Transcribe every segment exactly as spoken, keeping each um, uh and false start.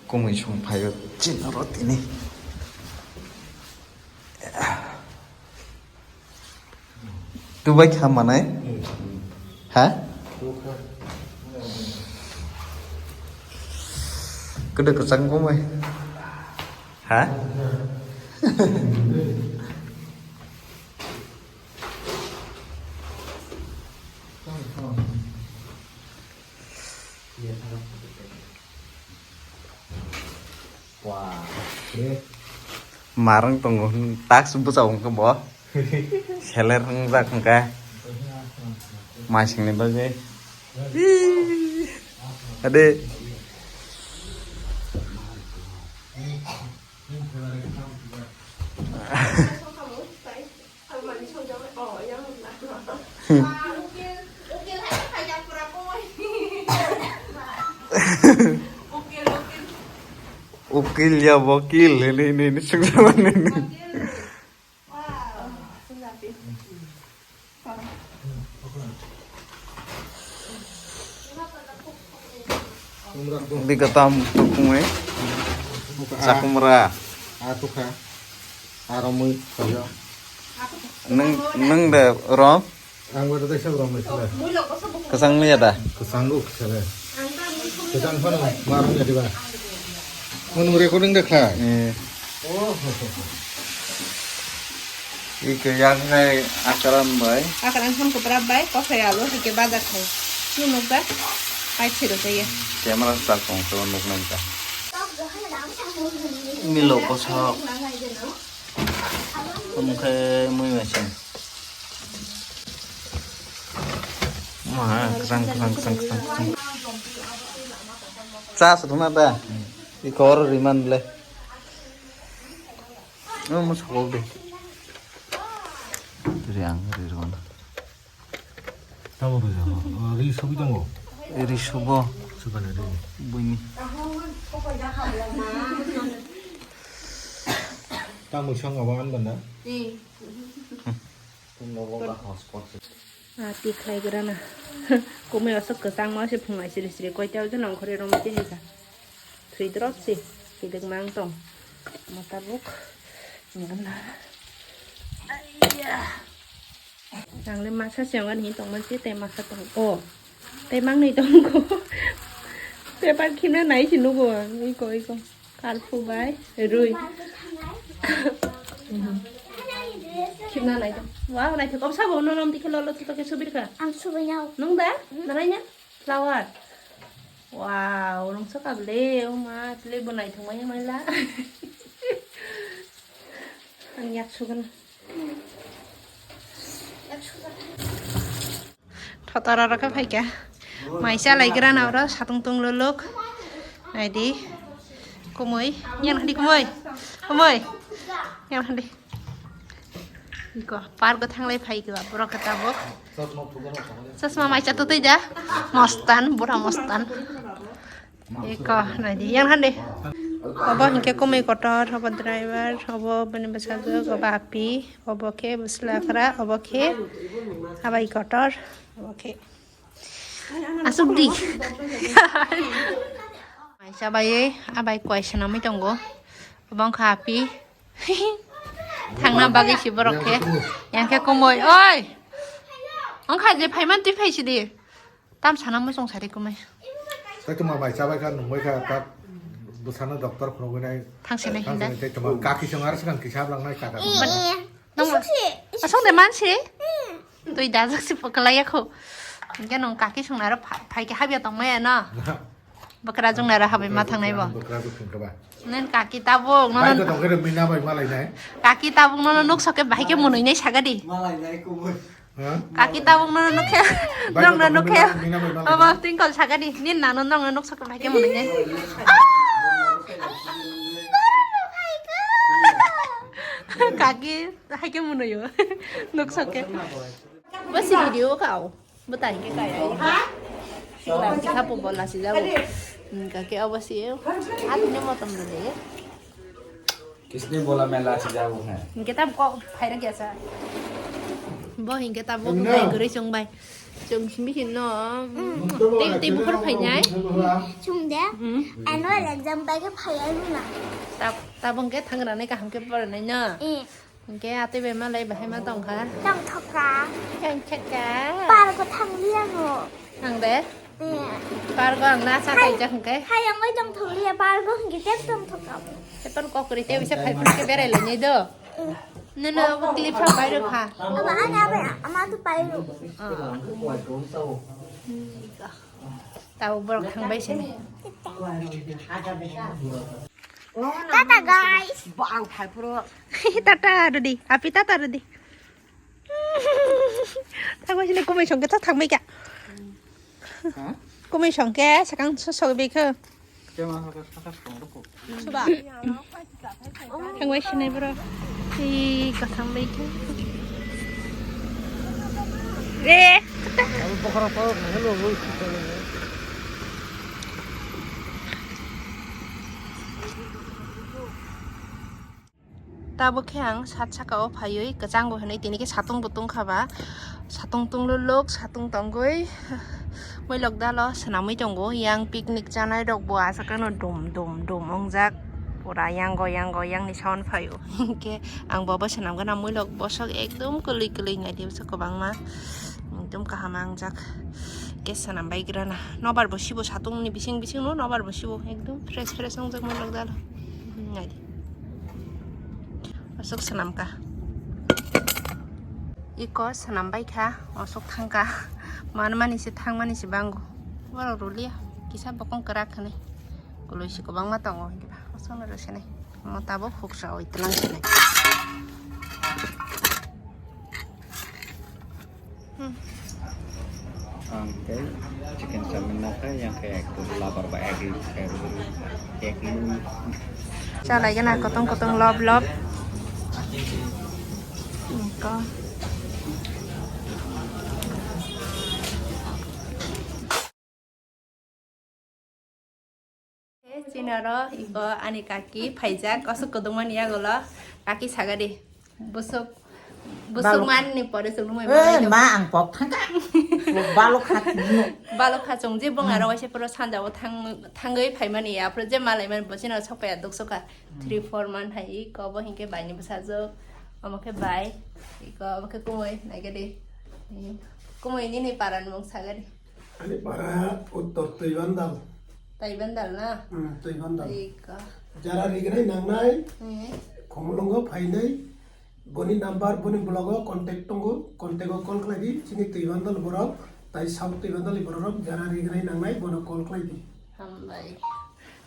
Kumui song phaio chini oro tini. Tubai kha manai? Ha? Kwdwk kwchang kumui? Ha? Marwng tongo, task bwchao wngkha bo. Seler wngjak wngkha. Maisingni bagwi. Ade. Ukil ya bokil ini ini ini sungjaman ini. Bikatam tukung eh. Chakumra. Ah tukha. Aromui kaya. Neng neng de rom. Ang bai tei sa rom sila. Kesang ni ada. Kesang lu sila. Kesang pano marung ya diba. Manu recording dekha. Eh. Oh. Ike yang hai akaran bai. Akaran pun kepra bai, kosai alu, ike badak hai. Ni mukba, hai chiro saya. Camera start kong sa nuk nang ka. Milo kosok. Omo khe mui machine. Ma, kwchang, kwchang, kwchang, kwchang, kwchang. Cha se thuma da? Iko oro riman le. Omo sokol de. Ri ang, ri rwan. Tamo rwjak, o, ri sogwi tongo. Ri sobo. Sugana ri. Buini. Tamo song abo an banda? Ah, ti khlai grana. Komai aswk kwchangma se phungai siri siri koita o jona ongkhorwi romwi tini ka. Thwi drop se, kilik mang tong. Mo tabuk. Ngana. Aiya. Ang le masa se ang ani tong man se, tei masa tong. O. Tei mang ni tong ko. Paper khimna nai se nugo. Iko, iko. Karphu bai, rui. Khimna nai tong. Wow, nai thok. Obsa bo no nom tikhe lolo tikhe subir ka. Ang subir nao. Nung da? Nanai na? Flower. Wow, rungsa ka ble, oh ma, ble bo naithok mai mala. Ang yak sugan. Thotora rokha phaikha. Mai chalai gra na oro satung tung luluk. Naidi. Kumui, yan khandi kumui. Kumui. Yan khandi. Iko, park o thanglai phai kha borok khe tabuk. Chosma mai cha tutui da. Mostan, bura mostan. Iko, naidi, yang hande. Obo hinkhe kumui kotor, obo driver, obo bini bwsajwk, obo api, obo khe bwsla kwra, obo khe abai kotor, obo khe aswk di. Mai cha bai, abai kwai swnamwi tongo. Obo wngkha api. Thangna bagwi si borok khe. Yang khe kumui. Oi! Wngkha je phaiman twi phai sidi. Tam sana muchung sari kumui. Tai tuma bai chabai kha nungbai kha ta bwsano doctor phunugwi nai. Thangsinai hinda. Tai tuma kaki song ar swkang kisa blangnai kaka. Nung asong de mansi? Twi dajak si pwkalai yakho. Hingke nung kaki song naro phai khe habya tongmaya no. Bwkrajwk nara habai ma thangnai bo. Bwkrajwk thwngkha ba. Nen kaki tabuk nono. Bai ko tongkhe mina bai malai nai. Kaki tabuk nono nuk soke bahai khe munui nai sagadi. Malai nai kubui. Ha? Kaki tabuk nono nuk khe. Bai ko nong na nuk tongkhe khe. Mina bai malai nai. Abo tingkol sagadi. Nin nano nong na nuk soke bahai khe munui nai. Kaki hai khe munui o. Nuk soke. Basi video kau. Bwtai khe kaya. Sikla sikha po bola si jago. Hingka khe obo si. Atini motom rwdi. किसने बोला मैं लाची जाऊँ है? Hingke tam kok phaira kya sa. Bo hingke tam bo kutai gurui chong bai. Chwng simi hin no. Tei, tei bukhar phainai. Chwng de. Annual exam bai khe phaiya runa. Ta, tabung khe thangrani kaham khe porinai no. Hwnkhe atwi bai malai bahai ma tongkha. Tongthokka. Tongthokka. Pargo thangliya no. Thang de. Pargo ang na sa kaijak hwnkhe. Hayang oi tongthokliya pargo hwnkhe tek tongthokka. Tei ton kokri tei bisa phai phai khe berai lainai do. Nono abo clip rok pai rwkha. Abo ani abai ama tu pai rw. Tabuk borok thangbai se. Tata guys. Bo ang phai phuru. Tata rwdi. Api tata rwdi. Thangbai sini kumui songke ta thangbai kha. Kumui songke sakang sosok bikho. Suba. Thangbai sinai bro. Hi kathang bai khe. Re. Tabuk khe ang sat saka o phaiwi kwchang bo hinwi tini khe satung bo tungkha ba. Satung tunglo lok, satung tongwi muilok dalo swnamwi tongo. Yang picnic chanai rok bo aswk no dum dum dum wngjak. Pura yango yango yang ni sound phaio. Hinkhe ang bo bo swnamgana muilok bosok ekdum kwlwi kwlwi naidi bwswk kwbangma. Ekdum kaham wngjak. Khe swnam bai grana. Nobar bo sibo satung ni bising bising no nobar bo sibo ekdum fresh fresh wngjak muilok dalo. Naidi. Aswk swnam kha. Iko swnam bai kha, aswk thang kha. Manmani se thangmani se bango. Borok rwliya. Kisa bokong kwrak hinwi. Kwlwi se kwbangma tongo. Aswkno rw sinai. Omo tabuk huksa oi tlang sinai. Hmm. Ang khe chicken chowmin nakha, yang khe ekdom labar ba egg, egg, egg. Chalai gana kotong kotong lob lob. Iko. Eh, chini oro iko ani kaki phaijak, aswk kwdwngmani yagulo kaki sagadi. Busuk, busuk Balok. Manni pore chwng nungmai Eh, manai ma ang pok thangka. Balok kha chwngno. Balok kha chwng je bung aro waisa poro sanja o thang, thangwi phaimani ya, aphuru je malaimani bo chini oro sokpaiya duksoka. Three, four man hai iko bo hinkhe baini bwsajwk, omo khe bai, iko omo khe kumui, naikhe di. Kumui nini parani mung sagadi. Ani para Uttor Twibandal. Twibandal na? Hmm, Twibandal. Ika. Jara rignai nangnai, hmm, Khumulwngo phainai, boni number, boni blogo contact tongo, contact o call khlai di, chini Twibandal borok, tai South Twibandal ni borok rok jara rignai nangnai, bono call khlai di. Hambai.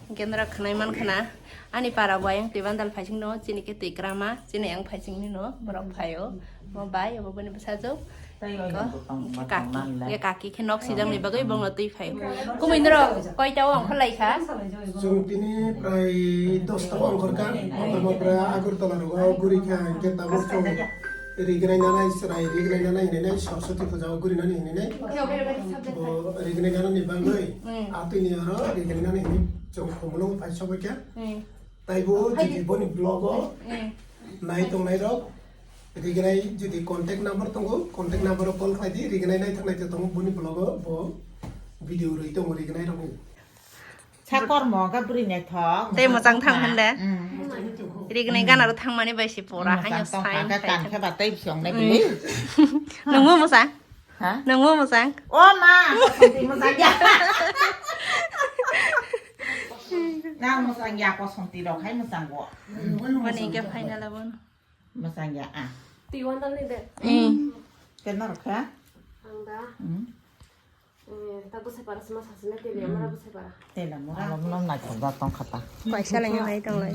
Hinkhe norok khwnai mankha na, ani para bo ayang Twibandal phaising no, chini khe twi kwrama, chini ayang phaising ni no, borok phaio, mo bai, obo boni bwsajwk. Ko, kaki, ye kaki khe nok sijak ni bagwi bongno twi phaio. Kumui norok koita o ongkhor lai kha? Chwng tini prai dosta o ongkhor kha, ongkhorma pura Agartala rogo guri kha, hinkhe tabuk chwng rignai nanai, chwrai rignai nanai hinwi nai, Saraswati puja o guri nani hinwi nai. Bo rignai nanani bagwi, hmm, atwini oro rignai nani hinwi chwng Khumulwngo phai sogwi kha. Hmm. Taibo jodi boni vlog o, hmm, nai tongnai rok, rignai jodi contact number tongo, contact number o call khlai di, rignai naithok naithok tongo boni vlog o, bo video rwi tongo rignai rokni. Sakor mo ga bwrwi naithok. Tei mwchang thang hwn de. Hmm. Rignai gana ro thangmani bai se pora haino tong sai kha, sai kan kha. Khe ba tei bisi ong nai bwlwi. Nungmo mwchang? Ha? Nungmo mwchang? O ma, kosonti mwchang ya. Nang mwchang ya, kosonti rok hai mwchang bo. Mani ke final abon. Mwchang ya a. Twi wandal ni de. Eh. Kenna rok kha? Ang da. Hmm. Eh, ta bwsai para sima sasina tele, mara bwsai para. Tela mura. Alo mano naithok da tong khata. Kaisa lai nai tong lai.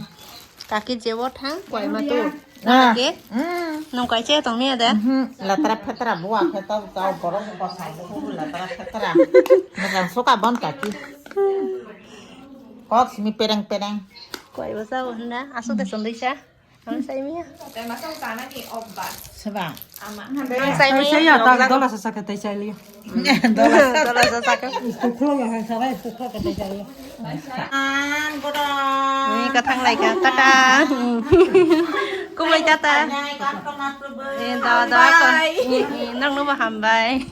Kaki jebo thang, koi ma tu. Ah. Kaki? Mm. Nung kaisa tong ni ada? Mhm. Latra phetra bua khe tau tau borok bwsa bo latra phetra. Mujang suka bon kaki. Kok simi pereng pereng. Koi bwsa bo hwnna, asuk de sundui sa. Ang sai miya. Tei masa utana ni obba. Seba. Ama. Ang sai miya. Sai ya, tak dola sa sakha tei sai liya. Dola sa sakha. Tuklo ya, hai sabai tuklo ka tei sai liya. Ang bodo. Ni kathang lai ka, tata. Kumai tata. Nai ka toma tu be. Eh, da, da, ka. Bye. Eh, eh, nang no ba hambai.